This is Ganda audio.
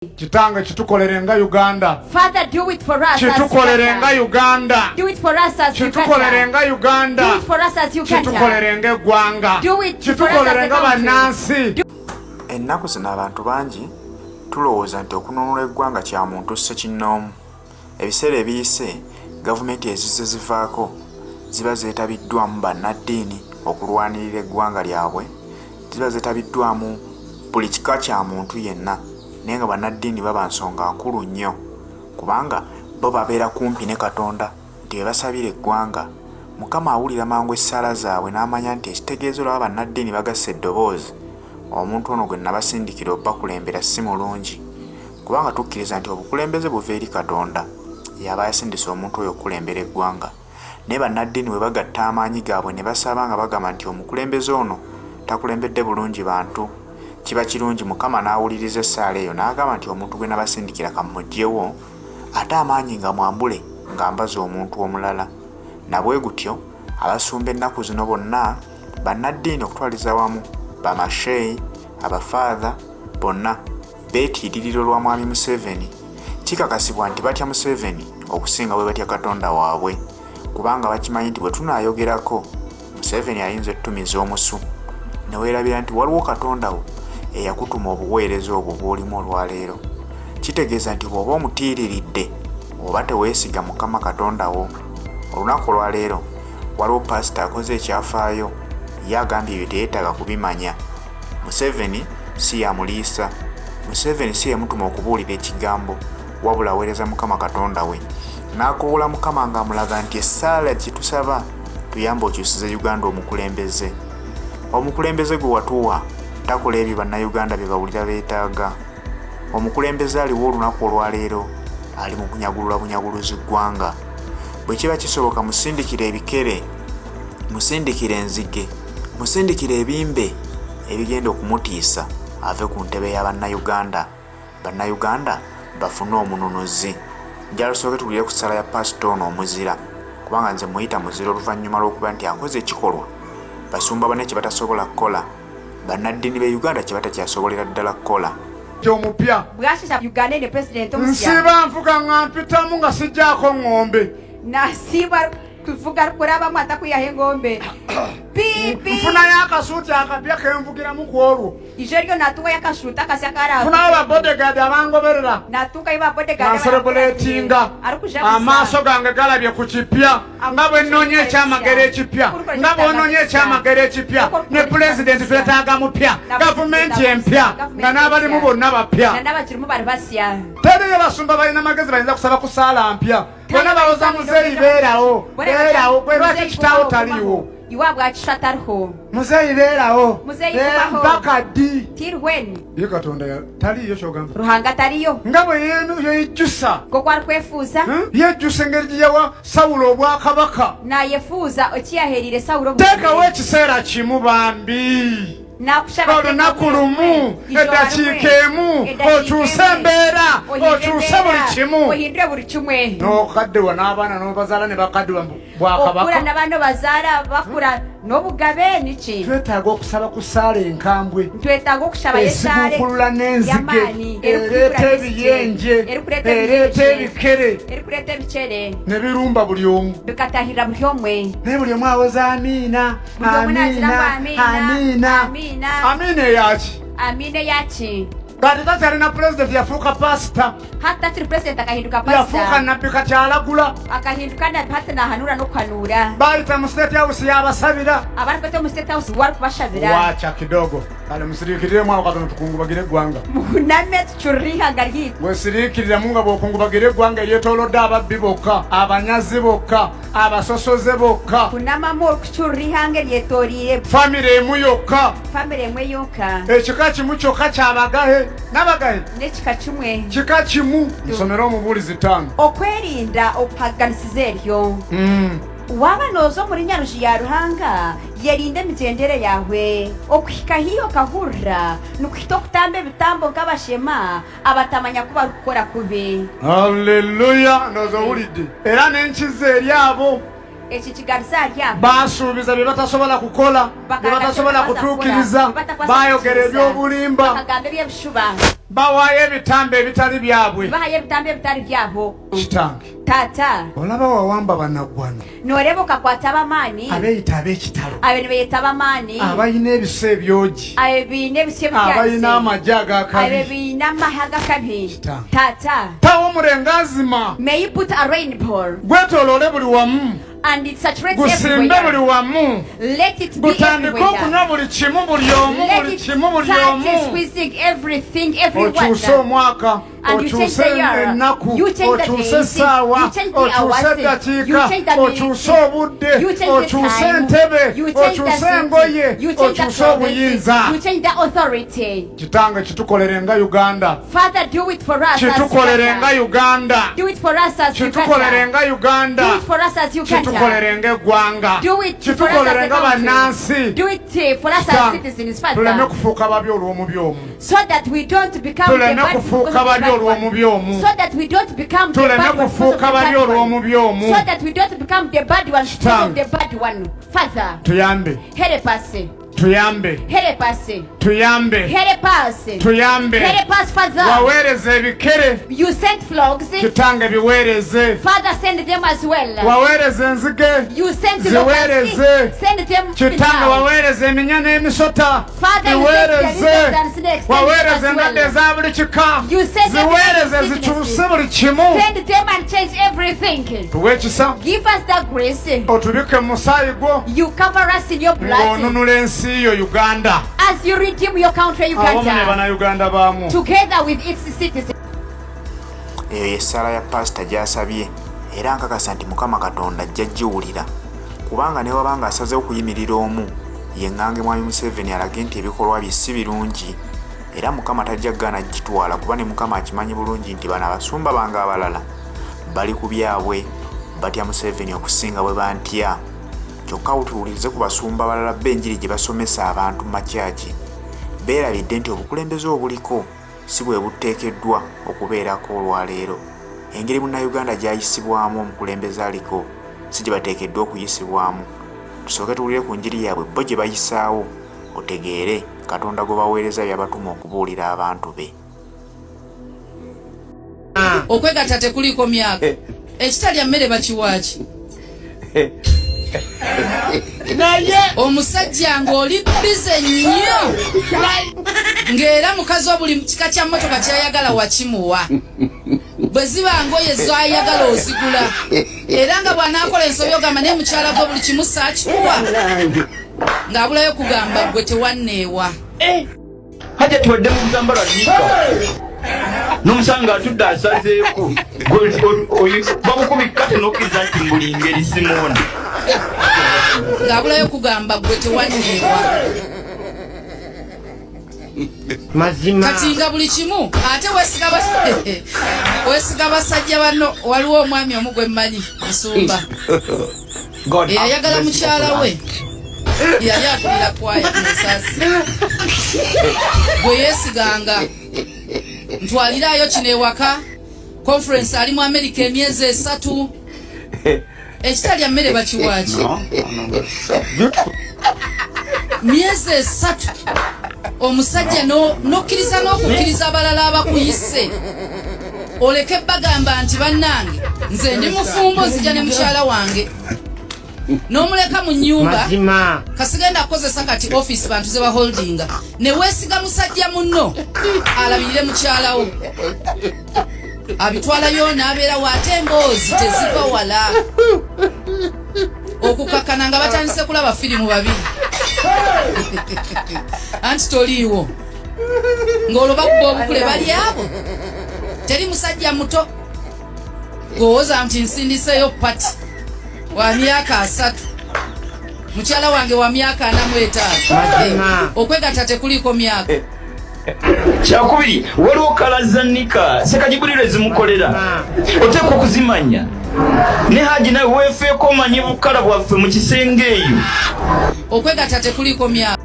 Kitange, kitukolere nga Uganda. Father, do it for us as Kitukolere nga Uganda. Uganda. Do it for us as Kitukolere Uganda. nga Uganda. Do it for us as Uganda. Kitukolere ng'eggwanga. Do it for us as Kitukolere a nga country. bannansi. Ennaku zino abantu bangi tulowooza nti okununula eggwanga kya muntu ssekinnoomu. Ebiseera ebiyise gavumenti ezizze zivaako ziba zeetabiddwamu bannaddiini okulwanirira eggwanga lyabwe, ziba zeetabiddwamu buli kika kya muntu yenna naye nga bannaddiini baba nsonga nkulu nnyo kubanga bo babeera kumpi ne Katonda nti bwe basabira eggwanga Mukama awulira mangu essaala zaabwe n'amanya nti ekitegeeza olaba bannaddiini bagasse eddoboozi omuntu ono gwe nabasindikira obakulembera si mulungi kubanga tukkiriza nti obukulembeze buva eri Katonda y'aba yasindise omuntu oyo okukulembera eggwanga. Naye bannaddiini bwe bagatta amaanyi gaabwe ne basaba nga bagamba nti omukulembeze ono takulembedde bulungi bantu, kiba kirungi Mukama n'awuliriza essaala eyo n'agamba nti omuntu gwe nabasindikira kammuggyewo ate amaanyi nga mwambule nga mbaza omuntu omulala. Na bwe gutyo abasumba ennaku zino bonna bannaddiini okutwaliza awamu, bamasheyi, abafaatha bonna beetiiririra olwa Mwami Museveni. Kikakasibwa nti batya Museveni okusinga bwe batya Katonda waabwe kubanga bakimanyi nti bwe tunaayogerako Museveni ayinza ottumiza omusu ne weerabira nti waliwo Katonda wo eyakutuma obuweereza obwo bw'olimu olwaleero. Kitegeeza nti bw'oba omutiiriridde oba teweesiga Mukama Katonda wo. Olunaku olwaleero waliwo paasita akoze ekyafaayo ye agambye ebyo teyeetaaga kubimanya. Museveni si y'amuliisa, Museveni si yamutuma okubuulira ekigambo wabula aweereza Mukama Katonda we. N'akowoola Mukama ng'amulaga nti essaala gye tusaba tuyambe okyusize Uganda omukulembeze. Omukulembeze gwe watuwa takola ebyo Bannayuganda bye bawulira beetaaga. Omukulembeze aliwo olunaku olwaleero ali mu kunyagulula bunyaguluzi ggwanga. Bwe kiba kisoboka musindikire ebikere, musindikire enzige, musindikire ebimbe ebigenda okumutiisa ave ku ntebe ya Bannayuganda. Bannayuganda bafune omununuzi. Njagala tusooke tuwulire ku ssaala ya paasita ono omuzira kubanga nze muyita muzira oluvannyuma lw'okuba nti akoze ekikolwa basumba banne kye batasobola kukola, bannaddiini b'e Uganda kye batakyasobolera ddala kukola. Omupya Bwashisha Uganda ene president omusya. Nsiiba nvuga nga mpitamu nga sijjaako ŋŋombe. Nasiiba kuvuga kurabamu atakwihaho engombe. Pipi. Nfunayo akasuuti akapya kenvugiramu ku olwo. Ijo eryo natungayo akashuuti akasya akaraaba. Nfunayo ba bodyguard abangoberera. Natungayo ba bodyguard Nga nserebuletinga. Arikujaguza. Amaaso gange galabye ku kipya. Nga bwe nnoonya ekyamagero ekipya. Nga bw'onoonya ekyamagero ekipya. Ne pulezidenti twetaaga mupya. Gavumenti empya. Nga n'abalimu bonna bapya. Na n'abakirimu bari basya. Teriyo basumba balina magezi bayinza kusaba kusaala mpya. Bona bawoza muzeeyi beerawo. Beerawo. Gwe lwaki kitaawo taliiwo? Iwe ahabwaki atariho? Muzeeyi beerawo. Muzeeyi Eh, kubaho. mpaka ddi? Till when? Ye Katonda taliiyo ky'ogamba. Ruhanga tariyo. Nga bwe yejjusa. Nk'oku arikwefuuza. Yejjusa engeri gye yawa Sawulo obwakabaka. Naayefuuza eki yaheereire Sawulo Teekawo ekiseera kimu bambi. Nakushaba Olunaku lumu, eddakiika emu, okyuse embeera, okyuse buli kimu. Ohindure buri kimwe. N'okaddiwa n'abaana n'obazaala ne bakaddiwa mbu bwakabaka. Okura n'abaana obazaara bakura n'obugabe niki? Twetaaga okusaba ku ssaala enkambwe. Nitwetaaga okushaba y'esaara Esiguukulula n'enzige, y'amaani ereeta ebiyenje, erikureeta ereeta ebikere erikureeta ebicere ne birumba buli omu. Bikatahirira buri omwe. Naye buli omu awoza amiina, Buri omwe naagira ngu amiina, amiina, amiina. Amiina. Amiina eyaki? Amiina eyaki? Kati takyalina pulezidenti, yafuuka pasita. Hati takiri pulezidenti, akahinduka Yafuuka pasita. nabbi, kati alagula. Akahinduka nabbi, hati naahanuura n'okuhanuura. Bayita mu State House yabasabira. Abarikweta omu State House we arikubashabira. Wacha kidogo kale musiriikiriremu awo katono tukungubagire eggwanga. Muhuname tucurire eihanga ryaitu. Bwesiriikiriramu nga bw'okungubagira eggwanga eryetoolodde ababbi bokka, abanyazi bokka, abasosoze bokka. Hunamamu orikucurira eihanga eryetooriire. Famire emu yokka. Famire emwe yonka. Ekika kimu kyokka kyabagahe n'abagahe. N'ekika kimwe. Kika kimu. Nsomere Omubuulizi 5. Okwerinda okuhaganisiza eryo. Waaba nooza omuri Nyaruju ya Ruhanga, yerinde emigyendere yaawe. Okuhika haihi okahurira nikuhita okutamba ebitambo nk'abashema abatamanya ku barikukora kubi. Haleluya! Ndowooza owulidde. Era ne nkizo eri abo. Eki kigaruza ahari abo. Baasuubiza bye batasobola kukola, bye batasobola kutuukiriza, baayogera eby'obulimba. Bakagamba eby'ebishuba. Bawaayo ebitambo ebitali byabwe. Bahayo ebitambo ebitari byabo. Kitange. Taata. Olaba wawamba banaggwano. Nooreeba okakwata ab'amaani. Abeeyita ab'ekitalo. Abo nibeeyeta ab'amaani. Abalina ebiso ebyogi. Abo baine ebisyo ebityarise. Abalina amagye ag'akabi. Abo baine amahe ag'akabi. Kitange. Taata. Tawo omurengazima. May you put a rainbow. Gwetooloole buli wamu. And it saturates Gusimbe buli everywhere. wamu. Let it be Gutandike everywhere. okunywa buli kimu buli omu Let buli it kimu buli start omu. squeezing everything, everyone. Okyuse omwaka. And you change Okyuse the year. ennaku. You change the Okyuse days. essaawa. You change the Okyuse hours. You eddakiika. change the minutes. Okyuse obudde. You change the Okyuse time. entebe. You change the Okyuse seat. engoye. You change the Okyuse clothes. obuyinza. You change the authority. Kitange kitukolere nga Uganda. Father, do it for us as Kitukolere nga Uganda. Uganda. Do it for us as Kitukolere Uganda. nga Uganda. Do it for us as Uganda. Kitukolere ng'eggwanga. Do it for us as Kitukolere a nga country. bannansi. Do it for us as Kitange, citizens, tuleme Father. kufuuka babi olw'omubi omu. So that we don't become the Tuleme bad because of kufuuka the babi bad one. olw'omubi omu. So that we don't become the Tuleme bad one because of the kufuuka babi bad one. olw'omubi omu. So that we don't become the bad one because of Kitange. the bad one. Father, Tuyambe. help us. Tuyambe. Help us. Tuyambe. Help us. Tuyambe. Help us, Father. Waweereza ebikere. You sent frogs. Kitange biweereze. Father, send them as well. Waweereza enzige. You sent Ziweereze. locusts. Send them Kitange now. waweereza eminya n'emisota. Father, you sent the Biweereze. lizards and snakes. Send them Waweereza as endwadde well. eza buli kika. You sent them Ziweereze sicknesses. zikyuse buli kimu. Send them and change everything. Tuwe ekisa. Give us the grace. Otubike mu musaayi gwo. You cover us in your blood Ng'onunula ensi yo Uganda. as you redeem your country, Awamu ne Uganda, bannayuganda baamu. together with its citizens. Eyo y'essaala ya Paasita gy'asabye era nkakasa nti Mukama Katonda ajja giwulira kubanga ne bw'aba ng'asazeewo kuyimirira omu yeŋŋange Mwami Museveni alage nti ebikolwa bye si birungi era Mukama tajja kugaana gitwala kuba ne Mukama akimanyi bulungi nti bano abasumba bange abalala bali ku byabwe batya Museveni okusinga bwe bantya. Kyokka tuwulirize ku basumba abalala bo enjiri gye basomesa abantu mu makyaki beerabidde nti obukulembeze obuliko si bwe buteekeddwa okubeerako olwaleero. Engeri Munnayuganda gy'ayisibwamu omukulembeze aliko si gye bateekeddwa okuyisibwamu. Tusooke tuwulire ku njiri yaabwe bo gye bayisaawo otegeere Katonda gwe baweereza by'abatuma okubuulira abantu be. Okwegatta tekuliiko myaka. Ekitalya mmere bakiwaaki? Naye Omusajja ng'oli bize nnyo ng'era mukazi wa buli kika kya mmotoka ky'ayagala wakimuwa, bwe ziba ngoye z'ayagala ozigula, era nga bw'anaakola ensobi ogamba naye mukyala gwe buli kimu saakikuwa, ng'abulayo kugamba gwe tewanneewa. Hajja tuwadde mu butambala nika n'omusanga atudde asazeeko bakukubikka tenokkiriza nti mbuli ngeri simuwona Ng'abulayo kugamba gwe tewanneewa. Mazima. Kati nga buli kimu ate wesiga basajja banno. Waliwo omwami omu gwe mmanyi musumba eyayagala mukyala we yali akulira kwaya musasi gwe yeesiganga ntwalirayo kino ewaka conference ali mu America emyezi 3. Ekitalya mmere bakiwaaki? Myezi 3 omusajja n'okkiriza n'okukkiriza abalala abakuyise oleke bagamba nti bannange nze ndi mufumbo nzija ne mukyala wange n'omuleka mu nnyumba. Mazima. Kasigenda kukozesa kati office bantu ze baholdinga ne weesiga musajja munno alabirire mukyalawo abitwalayo n'abeerawo ate emboozi teziva wala okukakkana nga batandise kulaba firimu babiri anti toliiwo ng'olwo bakuba obukule bali abo teri musajja muto gowooza nti nsindiseeyo pati wa myaka 3 mukyala wange wa myaka 45. Mazima. Okwegatta tekuliiko myaka. Kyakubiri waliwo kala za nika sekajibuliro ezimukolera oteekwa okuzimanya ne haji nawe weefeeko omanye bukala bwaffe mu kisenge eyo. Okwegatta tekuliiko myaka.